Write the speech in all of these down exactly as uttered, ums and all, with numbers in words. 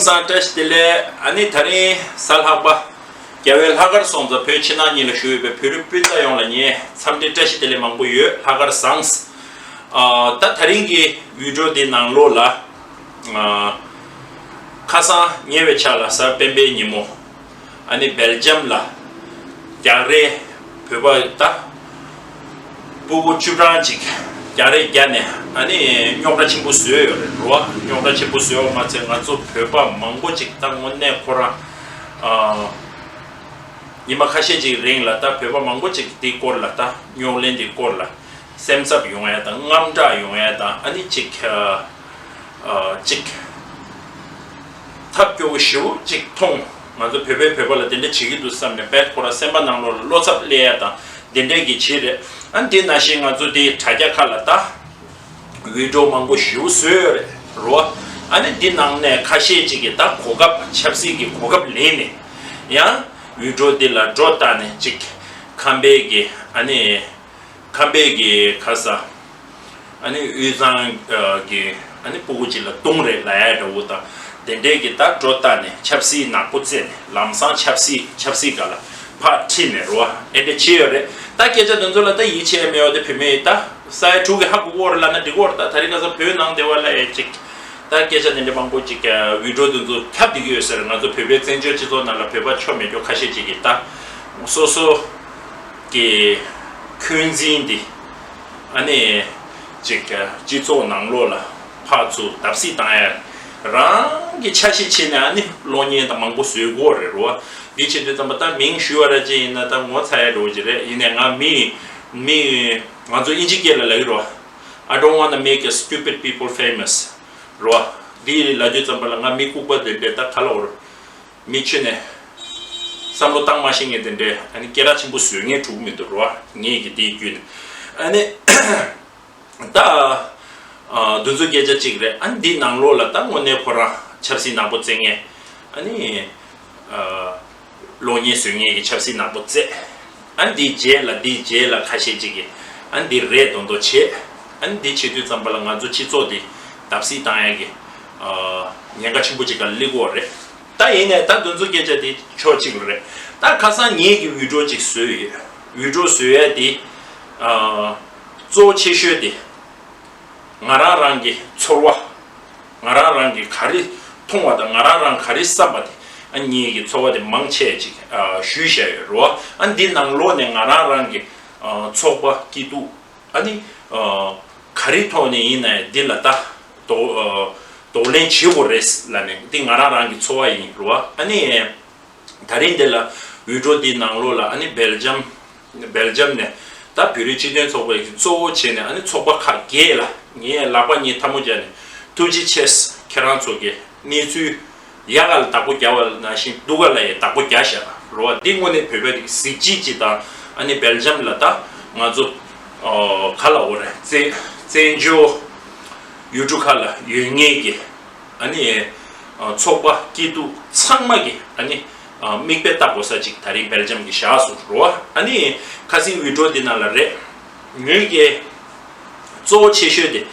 སང་བཀྲ་ཤིས་བདེ་ལེགས། ཨ་ནི་དེ་རིང་གཟའ་ལྷག་པ། རྒྱལ་བའི་ལྷག་དཀར་སོང་ཙང་བོད་ཕྱི་ནང་གཉིས་ལ་བཞུགས་ཡོད་པའི་བོད་རིགས་སྤུན་ཟླ་ཡོངས་ལ་ངས་འཚམས་འདྲི་བཀྲ་ཤིས་བདེ་ལེགས་མང་པོ་ཡོད། ལྷག་དཀར་བཟང་། ཨ། ད་དེ་རིང་གི་བི་ཌིའོ་འདི་ནང་ལོགས་ལ། ཨ། ཁ་སང་ཉེ་བའི་ཆར་ལ་གཟའ་སྤེན་པའི་ཉིན་མོ། ཨ་ནི་སྦེལ་ཇམ་ལ་རྒྱག་རེས། བོད་པ་ད་སྤུ་གུ་བཅུ་གྲངས་ཅིག་རྒྱག་རེས་བརྒྱབ་ནས། ཨ་ནི་རྙོག་དྲ་ཆེན་པོ་བཟོས་ཡོད་རེད་རོ། རྙོག་དྲ་ཆེན་པོ་བཟོས་པ་མ་ཚད། ང་ཚོ་བོད་པ་མང་པོ་ཅིག་ད་དངོས་གནས་ཁོ་རང་། ཨ། ཉི་མ་ཁ་ཤས་ཅིག་རིང་ལ་ད་བོད་པ་མང་པོ་ཅིག་འདིའི་སྐོར་ལ། ད་རྙོག་གླེང་འདིའི་སྐོར་ལ་སེམས་འཚབ་ཡོང་ཡ་དང་། དངངས་སྐྲག་ཡོང་ཡ་དང་། ཨ་ནི་ཅིག་ཨ། ཅིག་ཐབས་སྐྱོ་བོ་ཞེ་པོ་ཅིག་མཐོང་། ང་ཚོ་བོད་པས་བོད་པ་ལ་དེ་འདྲ་བྱེད་ཀྱི་འདུག་བསམ་ནས། དཔེ་ཁོ་རང་སེམས་པ་ནང་ལོགས་ལ་བློ་འཚབ་སླེབས་ཡ་དང་དེ་འདྲས་ཀྱི་ཆེད་རེད། ཨ། འདི་ནང་བཞིན་ང་ཚོ་འདི་དྲ་རྒྱ་ཁག་ལ་ད་བི་ཌིའོ་མང་པོ་ཞེ་པོ་བཟོས་ཡོད་རེད་རོ། ཨ་ནི་འདི་ནང་ནས་ཁ་ཤས་ཅིག་གིས་ད་གོ་སྐབས། ཆབ་སྲིད་ཀྱི་གོ་སྐབས་ལེན་ནས་ཡང་བི་ཌིའོ་འདི་ལ་སྒྲོ་བཏགས་ནས་ཅིག་ཁམས་པའི་གི། ཨ་ནི་ཁམས་པའི་གི་ཁ་ས། ཨ་ནི་དབུས་གཙང་གི། ཨ་ནི་སྤུ་གུ་ཅིག་ལ་བརྡུངས་རེད་ལབ་ཡ་འདྲ་བོ་དང་། དེ་འདྲས་ཀྱི་ད་སྒྲོ་བཏགས་ནས་ཆབ་སྲིད་ནག་པོ་རྩེས་ནས། ལམ་སང་ཆབ་སྲིད། ཆབ་སྲིད་སྒང་ལ་ཕར་ཁྲིད་ནས་རོ། ཨེ་འདྲ་བྱས་ཡོད་རེད། ད་སྐད་ཆ་དེ་ཚོ་ལ་ད་ཡིད་ཆེས་མེད་པ་དེ་བུད་མེད་ད་ས་ཡ་དྲུག་གིས་ཧ་གོ་གི་ཡོད་རེད་ལབ་ན་འགྲིག་གི་ཡོད་རེད། ད་དེ་རིང་ཁ་སང་བོད་ནང་སྡེ་བ་ལ་ཡ་ཅིག་ད་སྐད་ཆ་དེ་འདྲ་མང་པོ་ཅིག་བི་ཌིའོ་དེ་ཚོ་ཁྱབ་བསྡད་ཀྱི་ཡོད་ཟེར། ང་ཚོ་བོད་པའི་བཙན་བྱོལ་སྤྱི་ཚོགས་ནང་ལ་བོད་པ་ཆོ་མེད་ཆོ་ཁ་ཤས་ཅིག་གིས་ད་སོ་སོ་གི་འཁོན་འཛིན་འདི། ཨ་ནི་ཅིག་སྤྱི་ཚོགས་ནང་ལོགས་ལ་ཕར་ཚུར་བརྡབ་གསིག་བཏང་ཡ། རང་གི་འཆར་གཞི་བྱས་ནས་ཨ་ནི་གློག་བརྙན་དང་མང་པོ་བཟོས་ཀྱི་ཡོད་རེད་རོ། འདི་བྱེད་དུས་ཙམ་པ་ད་མིང་ཞུས་པ་ར་ཅིག་ཡིན་ན་ད་ངོ་ཚ་ཡ་འདྲ་བོ་ཅིག་རེད། ཡིན་ནའི་ང་མི། མི། ང་ཚོ་དབྱིན་ཇི་སྐད་ལ་ལབ་ཀྱི་རོ། I don't wanna make a stupid people famous རོ། འདི་ལབ་དུས་ཙམ་པ་ལ་ང་མི་ལྐུགས་པ་དེ་འདྲས་ད་ག་ལབ་དགོས་རེད། མི་ཁྱོན་ནས་བསམ་བློ་བཏང་མ་ཤེས་མཁན་དེ་འདྲས། ཨ་ནི་སྐད་གྲགས་ཆེན་པོ་བཟོ་མཁན་འགྲོ་གི་མི་འདུག་རོ། ངས་ཀྱི་དེའི་བརྒྱུད་ནས། ཨ་ནི་ད་ཨ་འདི་ཚོ་སྐད་ཆ་གཅིག་རེད། ཨ་ནི་འདི་ནང་ལོགས་ལ་ད་དངོས་གནས་ཁོ་རང་ཆབ་སྲིད་ནག་པོ་རྩེ་མཁན། ཨ་ནི་ཨ་གློག་བརྙན་བཟོ་མཁན་གྱི་ཆབ་སྲིད་ནག་པོ་རྩེ། ཨ་ནི་འདིའི་རྗེས་ལ། འདིའི་རྗེས་ལ་ཁ་ཤས་ཅིག་གིས་ཨ་ནི་འདི་རེད་མདོག་མདོག་བྱེད། ཨ་ནི་འདི་བྱེད་དུས་ཙམ་པ་ལ་ང་ཚོ་སྤྱི་ཚོགས་འདི་བརྡབ་གསིག་བཏང་ཡ་གི་ཨ་ཉེན་ཁ་ཆེན་པོ་ཅིག་སྒང་སླེབས་ཀྱི་ཡོད་རེད། ད་ཡིན་ནའི་ད་འདི་ཚོ་སྐད་ཆ་དེ་ཕྱོགས་གཅིག་ལ་རེད། ད་ཁ་སང་ངེད་ཀྱིས་བི་ཌིའོ་ཅིག་བཟོས་ཡོད། བི་ཌིའོ་བཟོ་ཡ་དེ་ཨ་གཙོ་བོ་ཆེ་ཤོས་དེ་ང་རང་རང་གི་ཚོར་བ། ང་རང་རང་གིས་ག་རེ་མཐོང་བ་དང་། ང་རང་རང་ག་རེ་བསམ་པ་དེ། ཨ་ངེད་ཀྱི་ཚོར་བ་དེ་མང་ཆེ་ཅིག་ཨ་ཞུས་བཞག་ཡོད་རོ། ཨ་འདི་ནང་ལོགས་ནས་ང་རང་རང་གི་ཨ་ཚོགས་པ་སྐྱིད་སྡུག་ཨ་ནི་ཨ་ག་རེའི་ཐོག་ནས་ཡིན་ན་ཡང་འདི་ལ་ད་གདོང་ཨ་གདོང་ལེན་བྱེད་དགོས་རེད་ལབ་ནས། འདི་ང་རང་རང་གི་ཚོར་བ་ཡིན་རོ། ཨ་ནི་ད་རིང་འདི་ལ་བི་ཌིའོ་འདི་ནང་ལོགས་ལ་ཨ་ནི་སྦེལ་ཇམ། སྦེལ་ཇམ་ནས་ད་བོད་རིགས་སྤྱི་མཐུན་ཚོགས་པའི་གཙོ་བོ་བྱས་ནས། ཨ་ནི་ཚོགས་པ་ཁག་བརྒྱད་ལ་ངས་ལག་པ་གཉིས་ཐལ་མོ་སྦྱར་ནས་ཐུགས་རྗེ་ཆེ། ཁྱེད་རང་ཚོ་གི་གནས་ཚུལ་ཡག་ག་ལ་བདག་པོ་རྒྱག་པ་ནང་བཞིན་སྡུག་ག་ལ་ཡང་བདག་པོ་རྒྱག་བཞག་རོ། འདི་དངོས་གནས་བོད་པའི་རིགས་གཟི་བརྗིད་ཅིག་དང་། ཨ་ནི་སྦེལ་ཇམ་ལ་ད་ང་ཚོ་ཨོ་ག་ལབ་དགོས་རེད། བཙན་བཙན་བྱོལ་ཡུལ་གྲུ་ཁག་ལ་ཡོད་མཁན་གྱི་ཨ་ནི་ཨ་ཚོགས་པ་སྐྱིད་སྡུག་ཚང་མ་གི་ཨ་ནི་ཨ་མིག་དཔེ་ལྟ་དགོས་ས་ཅིག་ད་རིང་སྦེལ་ཇམ་གྱིས་བཞག་སོང་རོ། ཨ་ནི་ཁ་སང་བི་ཌིའོ་འདི་ནང་ལ་རེད། ངོས་ཀྱི་གཙོ་བོ་ཆེ་ཤོས་དེ་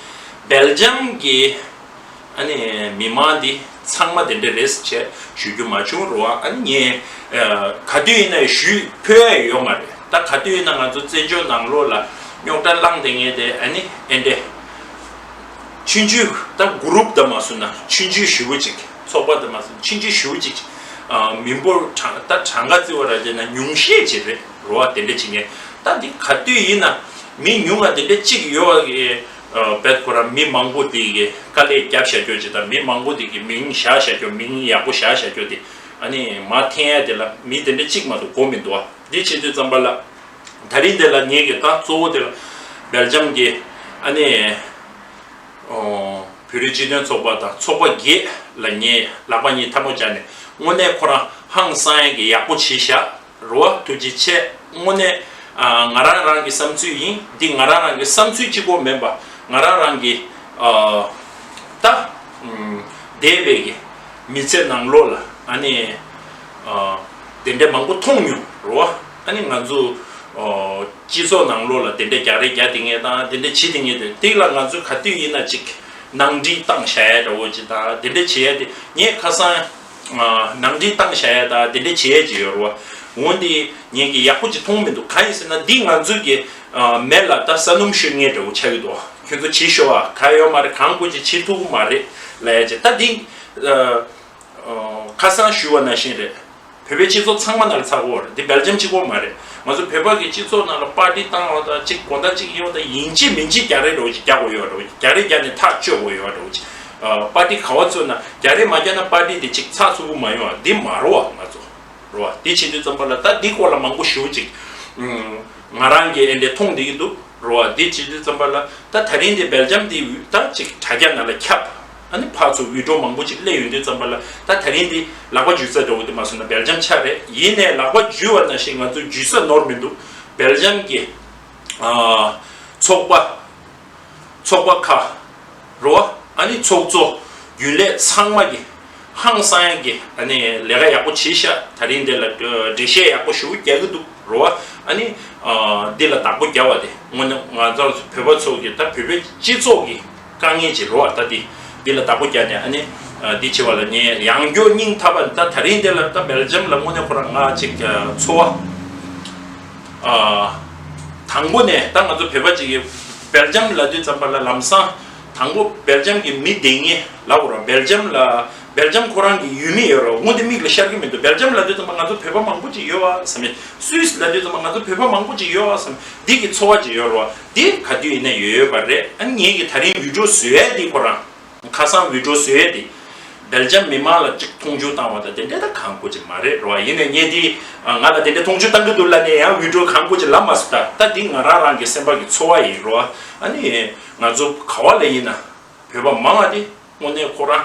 སྦེལ་ཇམ་གྱི་ཨ་ནི་མི་མང་འདི་ཚང་མ་དེ་འདྲ་རེད་ཟེར་བྱས་ཞུ་རྒྱུ་མ་བྱུང་རོ། ཨ་ནི་ངས་ཨ་ག་དུས་ཡིན་ན་ཞུས་ཕོད་ཡ་ཡོད་མ་རེད། ད་ག་དུས་ཡིན་ན་ང་ཚོ་བཙན་བྱོལ་ནང་ལོགས་ལ་རྙོག་དྲ་བསླངས་བསྡད་མཁན་དེ་ཨ་ནི་ཨེ་འདྲས། ཆུང་ཆུང་ད་གུ་རུབ་ད་མ་བཟོས་ན་ཆུང་ཆུང་ཞེ་པོ་ཅིག་ཚོགས་པ་ད་མ་བཟོས་ན་ཆུང་ཆུང་ཞེ་པོ་ཅིག་ཨ་མི་འབོར་གྲངས་ད་གྲངས་ཀ་བརྩི་བ་ར་བྱས་ན་ཉུང་ཤས་ཅིག་རེད་རོ། ཨ་དེ་འདྲ་བྱེད་མཁན། ད་འདི་ག་དུས་ཡིན་ན་མི་ཉུང་བ་དེ་འདྲ་གཅིག་ཡོད་པ་གི་ཨ་བེད་ཁོ་རང་མི་མང་པོ་དེ་གི་དཀའ་ལས་བརྒྱབ་བཞག་རྒྱུ་ཅིག་དང་། མི་མང་པོ་དེ་གི་མིང་བཞག་བཞག་རྒྱུ། མིང་ཡག་པོ་བཞག་བཞག་རྒྱུ་དེ་ཨ་ནི་མར་འཐེན་ཡ་དེ་ལ་མི་དེ་འདྲ་གཅིག་མ་གཏོགས་དགོས་མི་འདུག་ཨ་འདི་བྱེད་དུས་ཙམ་པ་ལ། ད་རིང་འདི་ལ་ངེད་ཀྱི་ད་གཙོ་བོ་དེ་ལ་སྦེལ་ཇམ་གྱི་ཨ་ནི་ཨོ་བོད་རིགས་སྤྱི་མཐུན་ཚོགས་པ་དང་ཚོགས་པ་བརྒྱད་ལ་ངས་ལག་པ་གཉིས་ཐལ་མོ་སྦྱར་ནས། དངོས་གནས་ཁོ་རང་ཧང་སང་ཡ་གི་ཡག་པོ་བྱས་བཞག་རོ། ཐུགས་རྗེ་ཆེ། དངོས་གནས་ཨ་ང་རང་རང་གི་བསམ་ཚུལ་ཡིན། འདི་ང་རང་རང་གི་བསམ་ཚུལ་གཅིག་པོ་མིན་པ། ང་རང་རང་གི་ཨ་ད་ཨུམ་འདས་པའི་གི་མི་ཚེ་ནང་ལོགས་ལ་ཨ་ནི་ཨ་དེ་འདྲ་མང་པོ་མཐོང་མྱོང་རོ། ཨ་ནི་ང་ཚོ་ཨ་སྤྱི་ཚོགས་ནང་ལོགས་ལ་དེ་འདྲ་རྒྱག་རེས་རྒྱག་བསྡད་མཁན་དང་། དེ་འདྲ་བྱེད་བསྡད་མཁན་དེ་དེ་ལ་ང་ཚོས་ག་དུས་ཡིན་ན་ཅིག་ ནང་འགྲིག་བཏང་བཞག་ཡ་འདྲ་བོ་ཅིག་དང་དེ་འདྲ་བྱེད་ཡ་དེ་ངས་ཁ་སང་ནང་འགྲིག་བཏང་བཞག་ཡ་དང་དེ་འདྲ་བྱེད་ཡ་ཅིག་ཡོད་རེད་བ། འོན་ཏེ་ངས་ཀྱི་ཡག་པོ་ཅིག་མཐོང་མི་འདུག་གང་ཡིན་ཟེར་ན་འདི་ང་ཚོའི་གི་མེད་ལ་ད་ས་སྣུམ་ཤོད་མཁན་འདྲ་བོ་ཆགས་ཀྱི་འདུག་ཁྱོད་ཚོ་བྱེད་ཤོག་ཨ། ག་ཡོད་མ་རེད། གང་དགོས་ཅིག་བྱེད་ཐུབ་ཀྱི་མ་རེད་ལབ་ཡ་ཅིག་ད་འདི་ཁ་སང་ཞུས་པ་ནང་བཞིན་རེད། བོད་པའི་སྤྱི་ཚོགས་ཚང་མ་ནང་ལ་ཚ་གི་ཡོད་རེད། འདི་སྦེལ་ཇམ་གཅིག་པོ་མ་རེད། ང་ཚོ་བོད་པ་གི་སྤྱི་ཚོགས་ནང་ལ་པར་ཊི་བཏང་བ་དང་གཅིག་དགོང་དག་གཅིག་ཡོང་དང་ཡིན་གཅིག་མིན་གཅིག་རྒྱ་རིགས་འདྲ་བོ་ཅིག་རྒྱག་དགོས་ཡོད་འདྲ་བོ་ཅིག་རྒྱ་རིགས་རྒྱག་ནས་ཐག་གཅོད་དགོས་ཡོད་འདྲ་བོ་ཅིག་ཨ། པར་ཊི་ག་བ་ཚོས་ན་རྒྱ་རིགས་མ་རྒྱག་ན་པར་ཊི་དེ་གཅིག་ཚགས་ཚུད་པོ་མ་ཡོང་བ་འདི་མ་རེད་བ། ང་ཚོ་རེད་བ། འདི་བྱེད་དུས་ཙམ་པ་ལ་ད་འདི་སྐོར་ལ་མང་པོ་ཞེ་པོ་ཅིག་ང་རང་གིས་ཨེ་འདྲས་མཐོང་བསྡད་ཀྱི་འདུག་རེད་བ། འདི་བྱེད་དུས་ཙམ་པ་ལ་ད་ད་རིང་འདི་སྦེལ་ཇམ་འདི་ད་ཅིག་དྲ་རྒྱ་ནང་ལ་ཁྱབ། ཨ་ནི་ཕར་ཚུར་བི་ཌི་ཡོ་མང་པོ་ཅིག་སླེབས་ཡོང་དུས་ཙམ་པ་ལ་ད་ད་རིང་འདི་ལག་པ་འཇུ་ས་འདྲ་བོ་དེ་མ་སོང་ན་སྦེལ་ཇམ་ཆགས་རེད། ཡིན་ནའི་ལག་པ་འཇུ་བ་ནང་བཞིན་ང་ཚོ་འཇུ་ས་ནོར་མི་འདུག་སྦེལ་ཇམ་གྱི་ཨ་ཚོགས་པ་ཚོགས་པ་ཁག་རེད་བ། ཨ་ནི་ཚོགས་གཙོ་རྒྱུན་ལས་ཚང་མ་གི་ཧང་སང་ཡག་གི་ཨ་ནི་ལས་ཀ་ཡག་པོ་བྱས་ཤག་ད་རིང་འདི་ལ་འགྲེལ་བཤད་ཡག་པོ་ཞེ་པོ་རྒྱག་གི་འདུག་རེད་བ། ཨ་ནི་འདི་ལ་བདག་པོ་རྒྱག་པ་དེ་དངོས་གནས་ང་ཚོ་བོད་པ་ཚོ་གི་ད་བོད་པའི་སྤྱི་ཚོགས་ཀྱི་དཀའ་ངལ་ཅིག་རེད་བ། ད་འདི་འདི་ལ་བདག་པོ་རྒྱག་ནས་ཨ་ནི་འདི་བྱེད་པ་ལ་ངས་ཡང་སྐྱར་སྙིང་ཐག་པ་ད་ད་རིང་འདི་ལ་ད་སྦེལ་ཇམ་ལ་དངོས་གནས་ཁོ་རང་ང་ཅིག་ཚོར་བ། དང་པོ་ནས་ད་ང་ཚོ་བོད་པ་ཅིག་གིས་སྦེལ་ཇམ་ལབ་དུས་ཙམ་པ་ལ་ལམ་སང་དང་པོ་སྦེལ་ཇམ་གྱི་མི་སྡེ་ངན་ལབ་དགོས་རེད། སྦེལ་ཇམ་ལ་སྦེལ་ཇམ་ཁོ་རང་གི་ཡུལ་མི་ཡོད་རེད། དངོས་དེ་མིག་ལ་ཤར་གྱི་མི་འདུག་སྦེལ་ཇམ་ལབ་དུས་ཙམ་པ་ང་ཚོ་བོད་པ་མང་པོ་ཅིག་ཡོད་པ་བསམ་ཡས། སུད་སི་ལབ་དུས་ཙམ་པ་ང་ཚོ་བོད་པ་མང་པོ་ཅིག་ཡོད་པ་བསམ། འདི་གི་ཚོར་བ་ཅིག་ཡོད་རེད་བ། འདི་ག་དུས་ཡིན་ན་ཡོད་ཡོད་པ་རེད། ཨ་ངེད་ཀྱིས་ད་རིང་བི་ཌི་ཡོ་བཟོ་ཡས་འདི་ཁོ་རང་ཁ་སང་བི་ཌི་ཡོ་བཟོ་ཡས་འདི་སྦེལ་ཇམ་མི་མང་ལ་ཅིག་མཐོང་ཆུང་བཏང་བ་དང་དེ་འདྲས་ད་གང་དགོས་ཀྱི་མ་རེད་རོ། ཡིན་ནའི་ངས་འདི་ང་ལ་དེ་འདྲས་མཐོང་ཆུང་བཏང་གི་འདུག་ལབ་ནས་ཡང་བི་ཌི་ཡོ་གང་དགོས་ཀྱི་ལབ་མ་སོང་། ད་ད་འདི་ང་རང་རང་གི་སེམས་པ་གི་ཚོར་བ་ཡིན་རོ། ཨ་ནི་ང་ཚོ་ག་བ་ལ་ཡིན་ན་བོད་པ་མང་བ་དེ་དངོས་གནས་ཁོ་རང་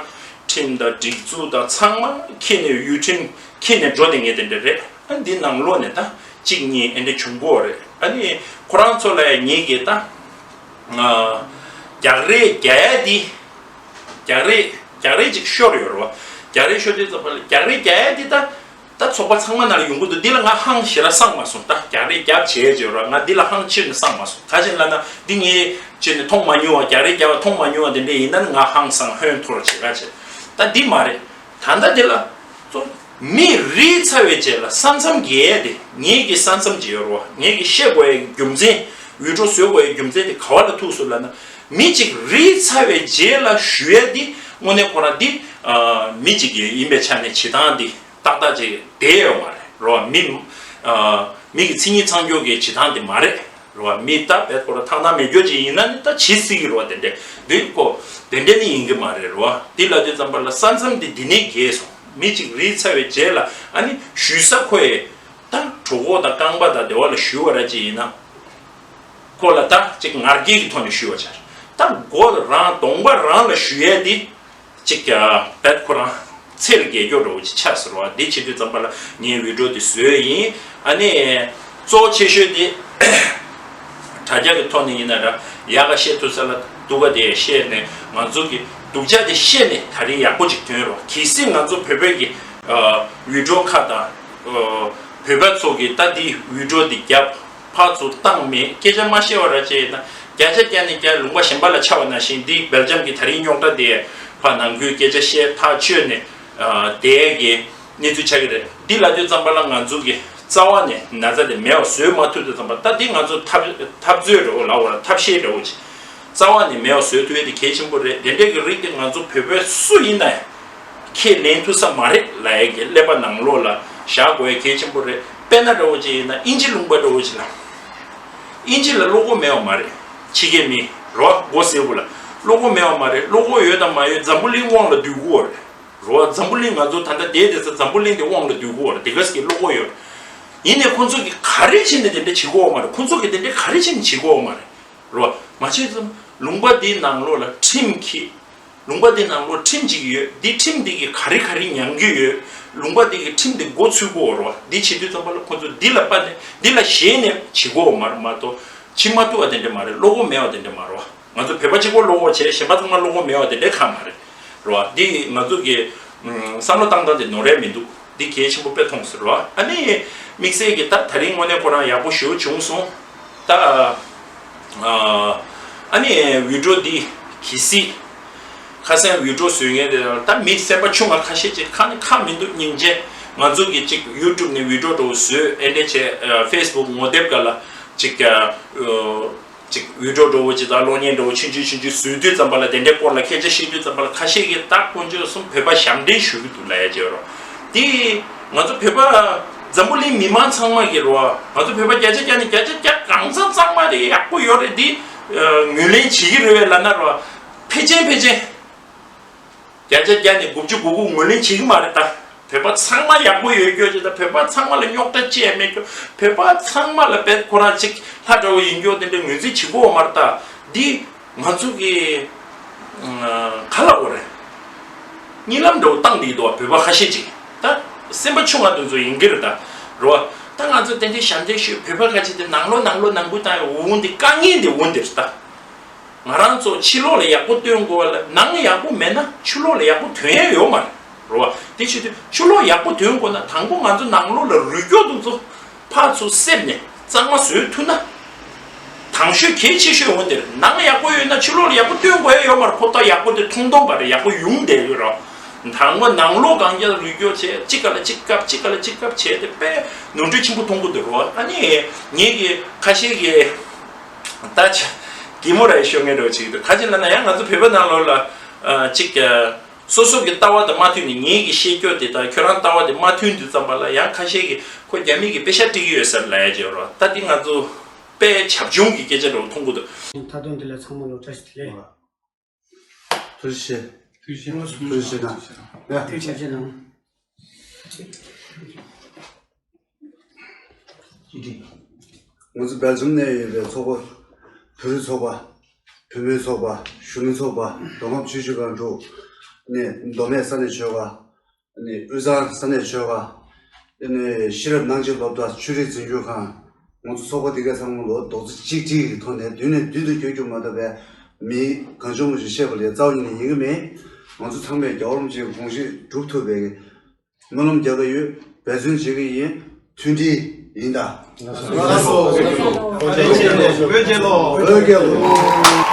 ཁྲིམས་དང་སྒྲིག་འཛུགས་དང་ཚང་མ་འཁྱེར་ནས་ཡུལ་ཁྲིམས་འཁྱེར་ནས་འགྲོ་བསྡད་མཁན་དེ་འདྲས་རེད། ཨ་འདི་ནང་ལོགས་ནས་ད་གཅིག་གཉིས་ཨེ་འདྲས་བྱུང་གི་ཡོད་རེད། ཨ་ནི་ཁོ་རང་ཚོ་ལ་ཡང་ངེད་ཀྱིས་ད་རྒྱག་རེས་རྒྱག་ཡ་འདི་རྒྱག་རེས་རྒྱག་རེས་ཅིག་ཤོར་ཡོད་རེད་བ། རྒྱག་རེས་ཤོར་དུས་ཙམ་པ་ལ་རྒྱག་རེས་རྒྱག་ཡ་འདི་ད་ད་ཚོགས་པ་ཚང་མ་ནང་ལ་ཡོང་གི་འདུག་འདི་ལ་ང་ཧང་ཞེ་དྲག་སངས་མ་སོང་། ད་རྒྱག་རེས་རྒྱབ་བྱས་བྱས་རོགས་ང་འདི་ལ་ཧང་ཕྱིར་ནས་སངས་མ་སོང་། ག་ཅི་ལབ་ན་འདི་ངས་ཕྱིར་ནས་མཐོང་མ་མྱོང་བ། རྒྱག་རེས་རྒྱབ་པ་མཐོང་མ་མྱོང་བ་དེ་འདྲས་ཡིན་ན་ནི་ང་ཧང་སངས་ཧོན་འཐོར་བྱེད་ག་བྱེད། ད་འདི་མ་རེད། ད་ལྟ་འདི་ལ་ཚོ་མི་རིགས་ཚ་བའི་རྗེས་ལ་ས་མཚམས་བརྒལ་ཏེ་ངེད་ཀྱི་ས་མཚམས་ཅིག་ཡོད་རེད་བ། ངེད་ཀྱི་བཤད་དགོས་ཡའི་རྒྱུ་མཚན་བི་ཌི་ཡོ་བཟོ་དགོས་ཡའི་རྒྱུ་མཚན་དེ་ག་བ་ལ་ཐུག་སོང་ལབ་ན་མི་གཅིག་རིགས་ཚ་བའི་རྗེས་ལ་ཞུ་ཡ་འདི་དངོས་གནས་ཁོ་རང་འདི་མི་གཅིག་ཡིན་པའི་ཆ་ནས་བྱེད་སྟངས་འདི། ཏག་ཏག་ཅིག་བསྡད་ཡོད་མ་རེད་རོ། མི་ཨ་མི་གི་མཚན་ཉིད་མཚང་སྐྱོང་གི་བྱེད་སྟངས་དེ་མ་རེད་རོ། མི་ད་བེད་ཁོ་ར་ཐང་ཐང་མེད་རྒྱུ་ཅིག་ཡིན་ན་ནི་ད་བྱེད་སྲིད་ཀྱི་རོ། དེ་འདྲས་འདུག་གོ། དེ་འདྲས་ནི་ཡིན་གྱི་མ་རེད་རོ། དེ་ལབ་དུས་ཙམ་པ་ལ་ས་མཚམས་དེ་འདི་ནས་བརྒལ་སོང་། མི་གཅིག་རིལ་ཚར་བའི་རྗེས་ལ་ཨ་ནི་ཞུ་ས་ཁོ་ཡི་ད་གྲོད་ཁོག་དང་རྐང་པ་དང་དེ་བ་ལ་ཞུ་བ་ར་ཅིག་ཡིན་ན་ཁོ་ལ་ད་ཅིག་ང་རྒྱལ་གྱི་ཐོག་ནས་ཞུ་བ་ཆགས། ད་མགོ་རང་གདོང་པ་རང་ལ་ཞུ་ཡས་དེ། གཅིག་ཀྱང་བེད་ཁོ་རང་ཚེ་ལ་རྒྱལ་སྐྱོ་འདྲ་བོ་ཅིག་ཆགས་ཟེར་བ་འདི་བྱེད་དུས་ཙམ་པ་ལ་ངས་བི་ཌི་ཡོ་འདི་བཟོས་ཡིན། ཨ་ནི་གཙོ་བོ་ཆེ་ཤོས་དེ་དྲ་རྒྱ་གི་ཐོག་ནས་ཡིན་ན་འདྲ་ཡག་ག་བཤད་ཐུབ་ས་ལ་སྡུག་ག་དེ་བཤད་ནས་ང་ཚོ་གི་སྡུག་ཅག་དེ་བཤད་ནས་ད་རེས་ཡག་པོ་ཅིག་ཐོན་རོགས། གལ་སྲིད་ང་ཚོ་བོད་པའི་གི་བི་ཌི་ཡོ་ཁག་དང་བོད་པ་ཚོ་གི་ད་འདི་བི་ཌི་ཡོ་འདི་རྒྱབ། ཕར་ཚུར་བཏང་མེད། སྐད་ཆ་མ་བཤད་པ་ར་བྱས་ན་བརྒྱ་ཆ་བརྒྱ་ནས་བརྒྱ་ལུང་པ་གཞན་པ་ལ་ཆགས་པ་ནང་བཞིན་འདི་སྦེལ་ཇམ་གྱི་ད་རིང་རྙོག་དྲ་དེ་ཕར་ནང་ཁུལ་སྐད་ཆ་བཤད་ཐག་ཆོད་ནས་བསྡད་ཀྱི་གནས་ཚུལ་ཆགས་ཀྱི་རེད། འདི་ལབ་དུས་ཙམ་པ་ལ་ང་ཚོ་གི་རྩ་བ་ནས་ན་ཚ་དེ་མེད་པ་བཟོས་མ་ཐུབ་དུས་ཙམ་པ་ད་འདི་ང་ཚོ་འཐབ་འཐབ་རྩོད་འདྲ་བོ་ལབ་དགོས་ར་ཐབས་ཤེས་འདྲ་བོ་ཅིག་རྩ་བ་ནས་མེད་པ་བཟོས་ཐུབ་ཡས་དེ་གལ་ཆེན་པོ་རེད། དེ་འདྲས་ཀྱི་རིགས་དེ་ང་ཚོ་བོད་པའི་སུ་ཡིན་ན་ཡང་ཁས་ལེན་ཐུབ་ས་མ་རེད་ལབ་ཡས་ཀྱི་ཀླད་པ་ནང་ལོགས་ལ་བཞག་དགོས་ཡས་གལ་ཆེན་པོ་རེད། དཔེར་ན་འདྲ་བོ་ཅིག་ཡིན་ན་དབྱིན་ཇི་ལུང་པ་འདྲ་བོ་ཅིག་ལ། དབྱིན་ཇི་ལ་བློ་ཁོག་མེད་པ་མ་རེད། ཕྱི་རྒྱལ་མི་རོ་མགོ་སེར་པོ་ལ་བློ་ཁོག་མེད་པ་མ་རེད། བློ་ཁོག་ཡོད་དང་མ་ཡོད་འཛམ་བུ་གླིང་དབང་ལ་སྡུད་དགོས་རེད་རོ། འཛམ་བུ་གླིང་ང་ཚོ་ད་ལྟ་བསྡད་བསྡད་ས་འཛམ་བུ་གླིང་དེ་དབང་ལ་སྡུད་དགོས་རེད། དེ་ག་ཟེ་གི་བློ་ཁོག་ཡོད། ཡིན་ནའི་ཁོང་ཚོ་གིས་ག་རེ་བྱས་ནས་དེ་འདྲ་བྱེད་དགོས་པ་མ་རེད། ཁོང་ཚོ་གིས་དེ་འདྲ་ག་རེ་བྱས་ནས་བྱེད་དགོས་པ་མ་རེད་རོ། མ་བྱས་ཙམ་ལུང་པ་འདིའི་ནང་ལོགས་ལ་ཁྲིམས་ཀྱི། ལུང་པ་འདི་ནང་ལོགས་ཁྲིམས་གཅིག་ཡོད། འདི་ཁྲིམས་འདི་གིས་ག་རེ་ག་རེ་མྱང་གི་ཡོད། ལུང་པ་འདི་གི་ཁྲིམས་འདི་མགོ་ཚུད་དགོས་རེད་བ། འདི་བྱེད་དུས་ཙམ་པ་ལ་ཁོ་ཚོ་འདི་ལ་དཔའ་ནས་འདི་ལ་ཞེད་ནས་བྱེད་དགོས་བ་མ་རེད་མ་གཏོགས་ཕྱི་མ་ཐུབ་པ་དེ་འདྲ་མ་རེད། བློ་ཁོག་མེད་པ་དེ་འདྲ་མ་རེད་བ། ང་ཚོ་བོད་པ་གཅིག་པོ་བློ་ཁོག་བྱས་གཞན་པ་ཚང་མ་བློ་ཁོག་མེད་པ་དེ་འདྲ་གང་མ་རེད་རེད་བ། འདི་ང་ཚོ་གི་བསམ་བློ་བཏང་སྟངས་དེ་ནོར་རེ་མི་འདུག་འདི་གལ་ཆེན་པོ་དཔེ་མཐོང་ཟེར་བ། ཨ་ནི་དམིགས་བསལ་གྱི་ད་ད་རིང་དངོས་གནས་ཁོ་རང་ཡག་པོ་ཞེ་པོ་བྱུང་སོང་། ད་ཨ་ནི་བི་ཌི་ཡོ་འདི་གལ་སྲིད་ ཁ་སང་བི་ཌིའོ་བཟོས་མཁན་དེ་ད་མི་སེམས་པ་ཆུང་བ་ཁ་ཤས་ཅིག་ཁ་ནས་ཁ་མི་འདུག་སྙིང་རྗེ། ང་ཚོ་གི་ཅིག་ཡུ་ཊུབ་ནས་བི་ཌིའོ་འདྲ་བོ་བཟོས་ཨེ་འདྲས་བྱས་ཨ་ཕེ་སི་བུག་ངོ་དེབ་སྒང་ལ་ཅིག་ཨ་ཅིག་བི་ཌིའོ་འདྲ་བོ་ཅིག་དང་གློག་བརྙན་འདྲ་བོ་ཆུང་ཆུང་ཆུང་ཆུང་བཟོས་དུས་ཙམ་པ་ལ་དེ་འདྲའི་སྐོར་ལ་སྐད་ཆ་བཤད་དུས་ཙམ་པ་ལ་ཁ་ཤས་ཀྱིས་ད་དཀོན་མཆོག་གསུམ་བོད་པ་ཞབས་འདྲེན་ཞུ་གི་འདུག་ལབ་ཡ་ཅིག་ཡོད་རེད། དེ་ང་ཚོ་བོད་པ་འཛམ་བུ་གླིང་མི་མང་ཚང་མ་གི་རེད་བ། ང་ཚོ་བོད་པ་བརྒྱ་ཆ་བརྒྱ་ནས་བརྒྱ་ཆ་བརྒྱ་གང་ཚང་ཚང་མ་རེད། ཡག་པོ་ཡོད་རེད། འདི་ཨ་ངོས་ལེན་བྱེད་ཀྱི་རེད་བས་ལབ་ན་རེད་བ། ཕལ་ཆེར་ཕལ་ཆེར་བརྒྱ་ཆ་བརྒྱ་ནས་དགུ་བཅུ་གོ་དགུ་ངོས་ལེན་བྱེད་ཀྱི་མ་རེད་ད། བོད་པ་ཚང་མ་ཡག་པོ་ཡོད་སྐྱོ་ཅིག་དང་བོད་པ་ཚང་མ་ལ་རྙོག་དྲ་ཅི་ཡང་མེད་སྐྱོ། བོད་པ་ཚང་མ་ལ་བས་ཁོ་རང་ཅིག་ལྷ་འདྲ་བོ་ཡིན་སྐྱོ་དེ་འདྲ་ངོས་འཛིན་བྱེད་དགོས་མ་རེད་ད། འདི་ང་ཚོ་གི་ཨ་ག་ལབ་དགོས་རེད། གཉིད་ལམ་འདྲ་བོ་བཏང་བསྡད་ཀྱི་འདུག་བ། བོད་པ་ཁ་ཤས་ཅིག་ད་སེམས་པ་ཆུང་བ་དེ་ཚོ་ཡིན་གྱི་རེད་ད། རེད་བ། ད་ང་ཚོ་དེ་འདྲའི་ཞབས་འདྲེན་ཞུས་བོད་པ་ཁ་ཤས་དེ་ནང་ལོགས་ནང་ལོགས་ནང་ཁུལ་བཏང་ཡོད་འོ་འདི་དཀའ་ངལ་འདི་འོ་འདི་རེད་ད། ང་རང་ཚོ་ཕྱི་ལོགས་ལ་ཡག་པོ་སྟོན་དགོས་པ་ལ་ནང་ཡག་པོ་མེད་ན་ཕྱི་ལོགས་ལ་ཡག་པོ་ཐོན་ཡ་ཡོད་མ་རེད། རེད་བ། དེ་བྱེད་དུས་ཕྱི་ལོགས་ཡག་པོ་ཐོན་དགོས་ན་དང་པོ་ང་ཚོ་ནང་ལོགས་ལ་རུས་སྐྱོ་དེ་ཚོ་ཕར་ཚུར་བསྲེས་ནས་གཙང་མ་བཟོས་ཐུབ་ན། དང་ཤོས་གལ་ཆེ་ཤོས་འོ་དེ་རེད། ནང་ཡག་པོ་ཡོད་ན་ཕྱི་ལོགས་ལ་ཡག་པོ་སྟོན་དགོས་ཡ་ཡོད་མ་རེད། ཁོ་ཐག་ཡག་པོ་དེ་མཐོང་མཐོང་པ་རེད། ཡག་པོ་ཡོང་བསྡད་ཡོད་རེད། དང་པོ་ནང་ལོགས་གང་རྒྱ་རུས་སྐྱོ་བྱས་གཅིག་ག་ལ་གཅིག་བཀབ་གཅིག་ག་ལ་གཅིག་བཀབ་བྱས་ཏེ་དཔེ་ནོར་འཁྲུལ་ཆེན་པོ་མཐོང་གི་འདུག་རེད་བ། ཨ་ནི་ངེད་ཀྱི་ཁ་ཤས་ཀྱིས། ད་ཆ་གད་མོ་ར་ཤོར་མཁན་འདྲ་བོ་ཅིག་འདུག་ག་ཅི་ལབ་ན་ཡང་ང་ཚོ་བོད་པ་ནང་ལོགས་ལ་ཨ་གཅིག་ཨ་སོ་སོ་གི་ལྟ་བ་དང་མ་མཐུན་ནས་ངེད་ཀྱི་བཤད་རྒྱུ་དེ་དང་ཁྱོད་རང་ལྟ་བ་དེ་མ་མཐུན་དུས་ཙམ་པ་ལ་ཡང་ཁ་ཤས་ཀྱིས་ཁོ་རྒྱ་མི་གིས་པེ་ཤག་སྤྲད་ཀྱི་ཡོད་ཟེར་ལབ་ཡ་ཅིག་ཡོད་རེད། ད་འདི་ང་ཚོ་དཔེ་བྱབ་ཆུང་གི་སྐད་ཆ་འདྲ་བོ་མཐོང་གི་འདུག་མཐའ་དོན་འདི་ལ་ཚང་མ་ལོ་བཀྲ་ཤིས་བདེ་ལེགས། ཐུགས་རྗེ་ཆེ། ཐུགས་རྗེ་ཆེ། ཐུགས་རྗེ་ཆེ་གནང་། ཡ། ཐུགས་རྗེ་ཆེ་གནང་། ང་ཚོ་སྦེལ་ཇམ་ནས་ཡོད་པའི་ཚོགས་པ། བོད་རིགས་ཚོགས་པ། བུད་མེད་ཚོགས་པ། གཞོན་ནུ་ཚོགས་པ། མདོ་ཁམས་ཆུ་བཞི་སྒང་དྲུག་ནས་མདོ་སྨད་ས་གནས་ཆོལ་ཁ། ནས་དབུས་གཙང་ས་གནས་ཆོལ་ཁ། ནས་ཤེས་རབ་སྣང་བྱེད་སློབ་གྲྭ་ཆོས་རིག་འཛིན་སྐྱོང་ཁང་། ང་ཚོ་ཚོགས་པ་འདི་ག་ཚང་མ་ལོ་རྡོག་རྩ་གཅིག་སྒྲིལ་གྱི་ཐོག་ནས་མདུན་ནས་མདུན་དུ་བསྐྱོད་རྒྱུ་མ་གཏོགས་པའི་མི་གང་བྱུང་མང་བྱུང་བཤད་པ་ལས་རྩ་བ་ཉིད་ནས་ཡིན་གྱི་མེད། ང་ཚོ་ཚང་མས་རྒྱལ་བ་རིན་པོ་ཆེའི་དགོངས་གཞི་སྒྲུབ་ཐུབ་པའི་སྨོན་ལམ་རྒྱག་གི་ཡོད། འབད་བརྩོན་བྱེད་ཀྱི་ཡིན། མཐུན་སྒྲིལ་ཡིན་ད། ལགས་སོ། བོད་རྒྱལ་ལོ། བོད་རྒྱལ་ལོ།